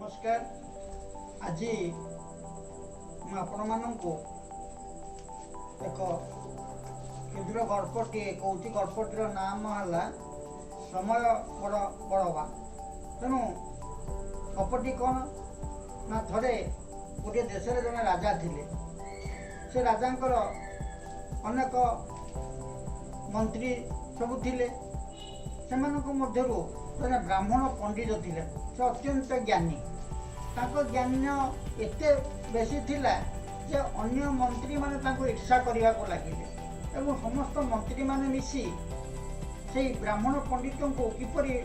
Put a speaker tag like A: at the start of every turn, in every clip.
A: ନମସ୍କାର। ଆଜି ମୁଁ ଆପଣମାନଙ୍କୁ ଏକ କ୍ଷୁଦ୍ର ଗଳ୍ପଟିଏ କହୁଛି। ଗଳ୍ପଟିର ନାମ ହେଲା ସମୟ ବଡ଼ ବଳବାନ। ତେଣୁ ଗପଟି କ'ଣ ନା, ଥରେ ଗୋଟିଏ ଦେଶରେ ଜଣେ ରାଜା ଥିଲେ। ସେ ରାଜାଙ୍କର ଅନେକ ମନ୍ତ୍ରୀ ସବୁ ଥିଲେ। ସେମାନଙ୍କ ମଧ୍ୟରୁ ଜଣେ ବ୍ରାହ୍ମଣ ପଣ୍ଡିତ ଥିଲେ। ସେ ଅତ୍ୟନ୍ତ ଜ୍ଞାନୀ। ତାଙ୍କ ଜ୍ଞାନ ଏତେ ବେଶୀ ଥିଲା ଯେ ଅନ୍ୟ ମନ୍ତ୍ରୀମାନେ ତାଙ୍କୁ ଈର୍ଷା କରିବାକୁ ଲାଗିଲେ ଏବଂ ସମସ୍ତ ମନ୍ତ୍ରୀମାନେ ମିଶି ସେଇ ବ୍ରାହ୍ମଣ ପଣ୍ଡିତଙ୍କୁ କିପରି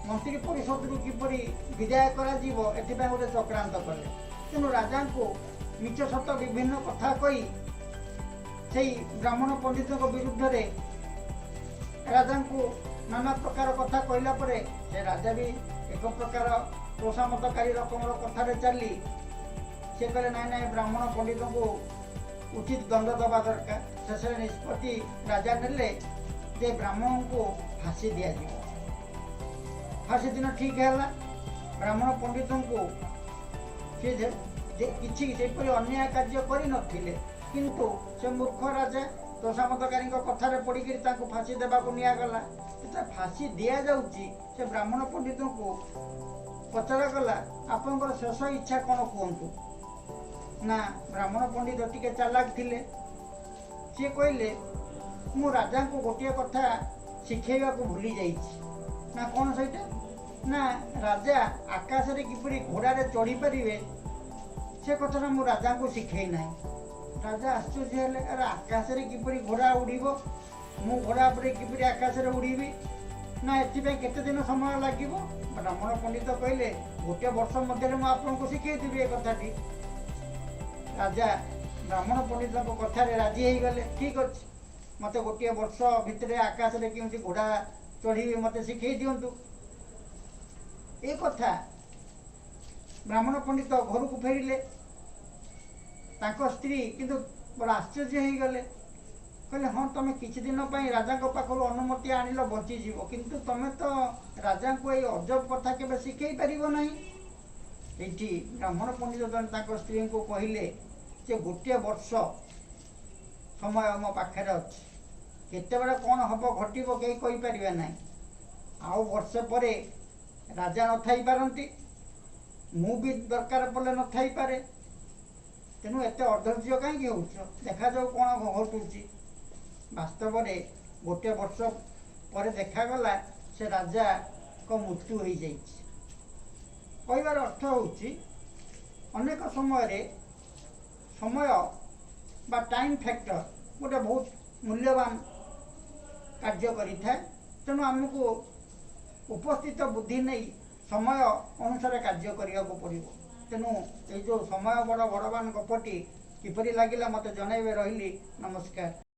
A: ମନ୍ତ୍ରୀ ପରିଷଦରୁ କିପରି ବିଦାୟ କରାଯିବ, ଏଥିପାଇଁ ଗୋଟେ ଚକ୍ରାନ୍ତ କଲେ। ତେଣୁ ରାଜାଙ୍କୁ ମିଛ ସତ ବିଭିନ୍ନ କଥା କହି ସେଇ ବ୍ରାହ୍ମଣ ପଣ୍ଡିତଙ୍କ ବିରୁଦ୍ଧରେ ରାଜାଙ୍କୁ ନାନା ପ୍ରକାର କଥା କହିଲା ପରେ ସେ ରାଜା ବି ଏକ ପ୍ରକାର ତୋଷାମତକାରୀ ରକମର କଥାରେ ଚାଲି ସେ କହିଲେ, ନାଇଁ ନାଇଁ, ବ୍ରାହ୍ମଣ ପଣ୍ଡିତଙ୍କୁ ଉଚିତ ଦଣ୍ଡ ଦେବା ଦରକାର। ଶେଷରେ ନିଷ୍ପତ୍ତି ରାଜା ନେଲେ ଯେ ବ୍ରାହ୍ମଣଙ୍କୁ ଫାଶୀ ଦିଆଯିବ। ଫାଶୀ ଦିନ ଠିକ୍ ହେଲା। ବ୍ରାହ୍ମଣ ପଣ୍ଡିତଙ୍କୁ ସେ ଯେ କିଛି ସେପରି ଅନ୍ୟାୟ କାର୍ଯ୍ୟ କରିନଥିଲେ, କିନ୍ତୁ ସେ ମୂର୍ଖ ରାଜା ତୋଷାମତକାରୀଙ୍କ କଥାରେ ପଡ଼ିକିରି ତାଙ୍କୁ ଫାଶୀ ଦେବାକୁ ନିଆଗଲା। ଯେତେବେଳେ ଫାଶୀ ଦିଆଯାଉଛି, ସେ ବ୍ରାହ୍ମଣ ପଣ୍ଡିତଙ୍କୁ ପଚରାଗଲା, ଆପଣଙ୍କର ଶେଷ ଇଚ୍ଛା କ'ଣ କୁହନ୍ତୁ। ନା, ବ୍ରାହ୍ମଣ ପଣ୍ଡିତ ଟିକେ ଚାଲାକ ଥିଲେ। ସିଏ କହିଲେ, ମୁଁ ରାଜାଙ୍କୁ ଗୋଟିଏ କଥା ଶିଖେଇବାକୁ ଭୁଲି ଯାଇଛି। ନା, କ'ଣ ସେଇଟା? ନା, ରାଜା ଆକାଶରେ କିପରି ଘୋଡ଼ାରେ ଚଢ଼ିପାରିବେ, ସେ କଥାଟା ମୁଁ ରାଜାଙ୍କୁ ଶିଖେଇ ନାହିଁ। ରାଜା ଆଶ୍ଚର୍ଯ୍ୟ ହେଲେ, ଆରେ, ଆକାଶରେ କିପରି ଘୋଡ଼ା ଉଡ଼ିବ? ମୁଁ ଘୋଡ଼ା ଉପରେ କିପରି ଆକାଶରେ ଉଡ଼ିବି? ନା, ଏଥିପାଇଁ କେତେ ଦିନ ସମୟ ଲାଗିବ? ବ୍ରାହ୍ମଣ ପଣ୍ଡିତ କହିଲେ, ଗୋଟିଏ ବର୍ଷ ମଧ୍ୟରେ ମୁଁ ଆପଣଙ୍କୁ ଶିଖେଇଦେବି ଏ କଥାଟି। ରାଜା ବ୍ରାହ୍ମଣ ପଣ୍ଡିତଙ୍କ କଥାରେ ରାଜି ହେଇଗଲେ। ଠିକ୍ ଅଛି, ମୋତେ ଗୋଟିଏ ବର୍ଷ ଭିତରେ ଆକାଶରେ କେମିତି ଘୋଡ଼ା ଚଢ଼ିବି, ମୋତେ ଶିଖେଇ ଦିଅନ୍ତୁ। ଏ କଥା ବ୍ରାହ୍ମଣ ପଣ୍ଡିତ ଘରକୁ ଫେରିଲେ। ତାଙ୍କ ସ୍ତ୍ରୀ କିନ୍ତୁ ବଡ଼ ଆଶ୍ଚର୍ଯ୍ୟ ହେଇଗଲେ। କହିଲେ, ହଁ, ତମେ କିଛି ଦିନ ପାଇଁ ରାଜାଙ୍କ ପାଖରୁ ଅନୁମତି ଆଣିଲ, ବଞ୍ଚିଯିବ, କିନ୍ତୁ ତମେ ତ ରାଜାଙ୍କୁ ଏଇ ଅଜବ କଥା କେବେ ଶିଖେଇ ପାରିବ ନାହିଁ। ଏଇଠି ବ୍ରାହ୍ମଣ ପଣ୍ଡିତ ଜଣେ ତାଙ୍କ ସ୍ତ୍ରୀଙ୍କୁ କହିଲେ ଯେ ଗୋଟିଏ ବର୍ଷ ସମୟ ମୋ ପାଖରେ ଅଛି। କେତେବେଳେ କ'ଣ ହେବ, ଘଟିବ, କେହି କହିପାରିବେ ନାହିଁ। ଆଉ ବର୍ଷେ ପରେ ରାଜା ନଥାଇପାରନ୍ତି, ମୁଁ ବି ଦରକାର ପଡ଼ିଲେ ନଥାଇପାରେ। ତେଣୁ ଏତେ ଅଧୈର୍ଯ୍ୟ କାହିଁକି ହେଉଛ? ଦେଖାଯାଉ କ'ଣ ଘଟୁଛି। ବାସ୍ତବରେ ଗୋଟିଏ ବର୍ଷ ପରେ ଦେଖାଗଲା ସେ ରାଜାଙ୍କ ମୃତ୍ୟୁ ହୋଇଯାଇଛି। କହିବାର ଅର୍ଥ ହେଉଛି, ଅନେକ ସମୟରେ ସମୟ ବା ଟାଇମ୍ ଫ୍ୟାକ୍ଟର ଗୋଟେ ବହୁତ ମୂଲ୍ୟବାନ କାର୍ଯ୍ୟ କରିଥାଏ। ତେଣୁ ଆମକୁ ଉପସ୍ଥିତ ବୁଦ୍ଧି ନେଇ ସମୟ ଅନୁସାରେ କାର୍ଯ୍ୟ କରିବାକୁ ପଡ଼ିବ। ତେଣୁ ଏଇ ଯେଉଁ ସମୟ ବଡ଼ ବଳବାନ ଗପଟି କିପରି ଲାଗିଲା, ମୋତେ ଜଣାଇବେ। ରହିଲି, ନମସ୍କାର।